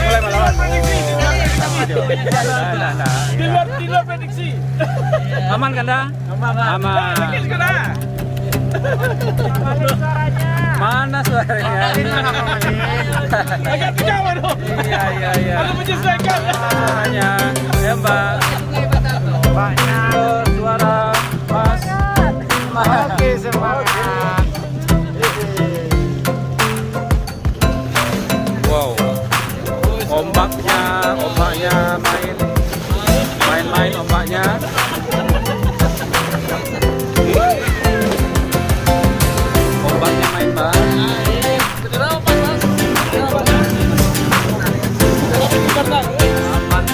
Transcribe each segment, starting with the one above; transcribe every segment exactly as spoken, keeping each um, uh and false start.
Mulai malawan. Oh. Nah, nah, nah. Di luar, di luar prediksi. Aman kan, Da? Aman. Aman. Prediksi sudah. Mana suaranya? Agak jauh, aduh. Iya, iya, iya. Aku menyesuaikan. Suaranya. Ya, Mbak. Mbaknya. Oh, suara Mas. Oke, semangat. Wow. Ombaknya, ombaknya main. Main-main ombaknya. Ombaknya main, Bang. Aman.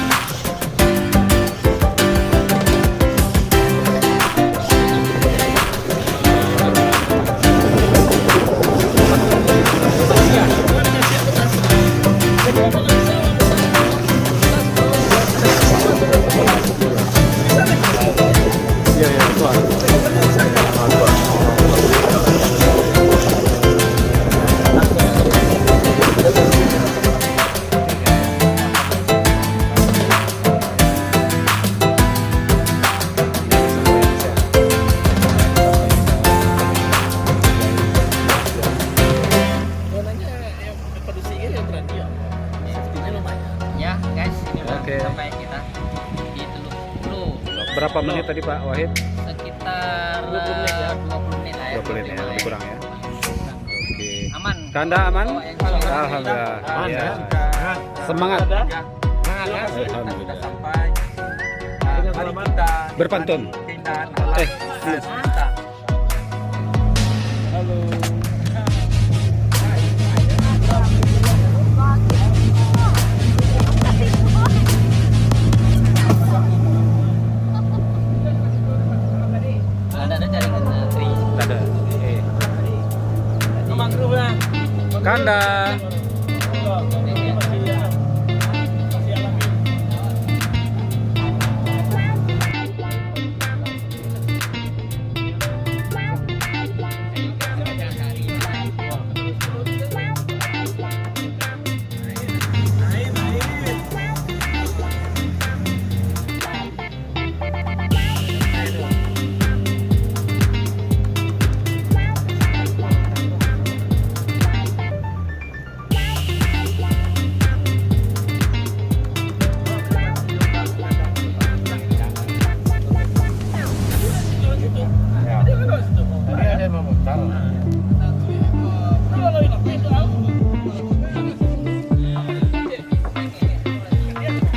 Ya, guys, ini udah sampai kita di Teluk Pulo. Berapa menit tadi, Pak Wahid? Sekitar, dua puluh menit ya. Eh, dua puluh menit lah ya. Dua puluh menit ya, lebih kurang ya. Oke. Aman. Kanda aman? Alhamdulillah. Aman, ya. Semangat. Alhamdulillah. Berpantun. Eh, Ada, ada jaringan, eh, Tri. Ada. Eh. Kanda.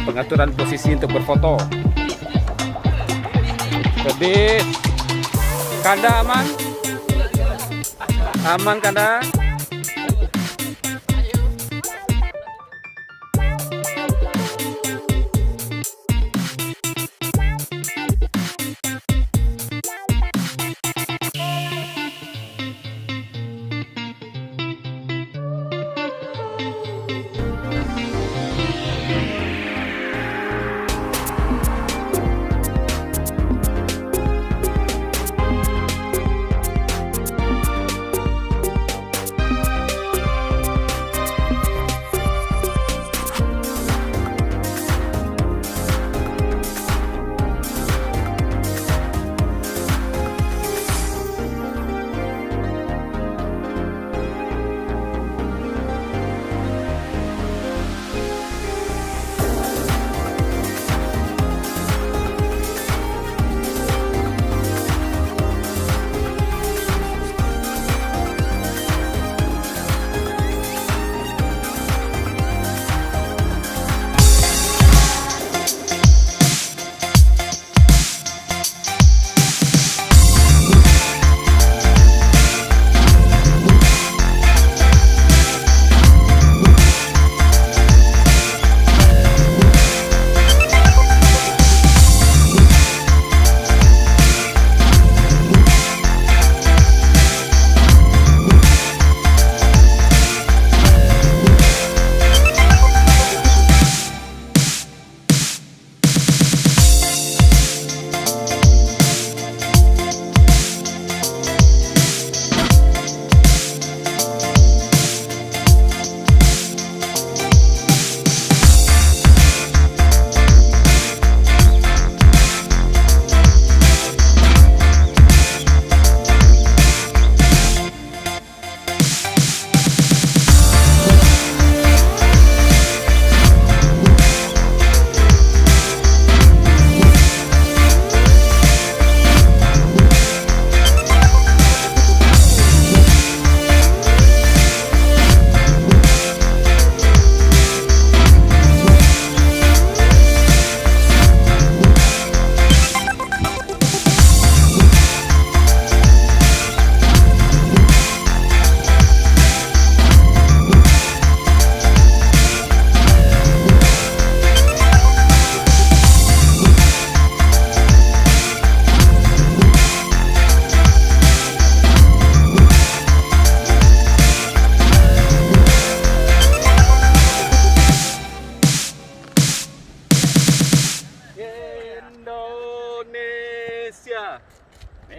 Pengaturan posisi untuk berfoto. Jadi, Kanda aman? Aman, Kanda?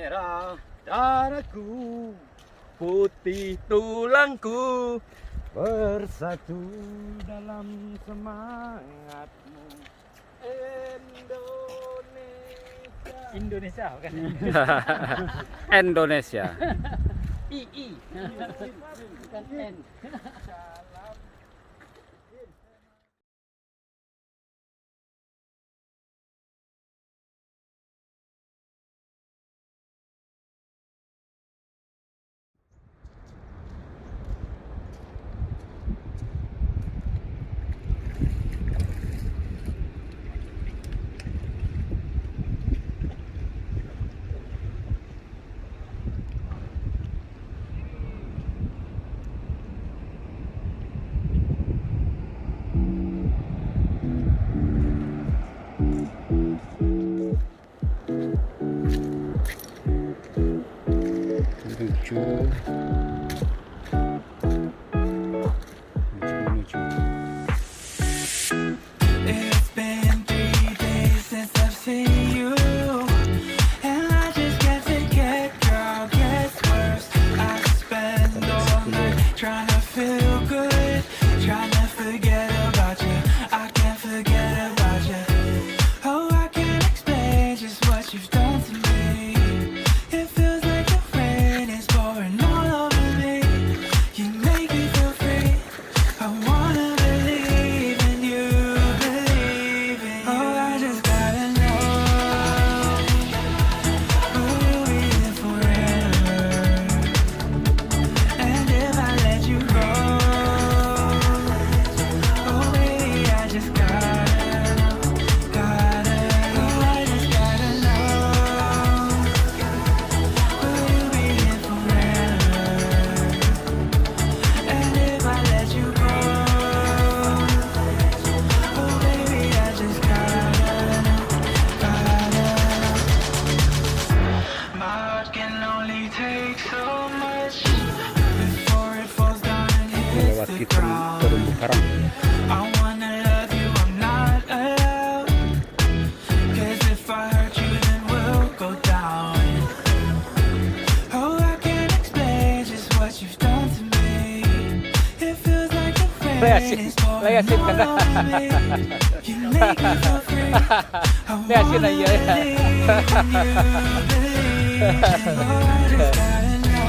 Merah darahku, putih tulangku, bersatu dalam semangatmu. Indonesia. Indonesia, bukan? Indonesia. I, I. Bukan N. Menuju. Menuju, menuju. It's been three days since I've seen you, and I just can't forget, girl, gets worse. I spend all night trying to feel good, trying to forget about you. I can't forget about you. Oh, I can't explain just what you've done to me. It feels like the rain is pouring all over me. You make me feel free. I wanna believe in you, believe in you. Oh, I just gotta know, will you be there forever? And if I let you go, oh, baby, I just gotta know, gotta know, I just gotta know. Will you be here forever? And if I let you go, oh, baby, I just gotta know, gotta know. My heart can only take so much before it falls down and hits the ground. I wanna love you, I'm not allowed. 'Cause if I hurt you, then we'll go down. Oh, I can't explain just what you've done to me. It feels like the rain is pouring all over me. You make me feel free. I wanna believe in you, believe in you. Oh, I just gotta know.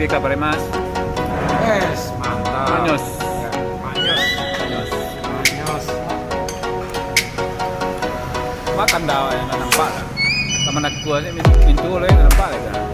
Ika paremas. Es, mantap. Manyos. Ya, manyos. Manyos. Manyos. Makan dah, yang nampak lah. Taman Nakua ni, pintu lah yang nampak lah.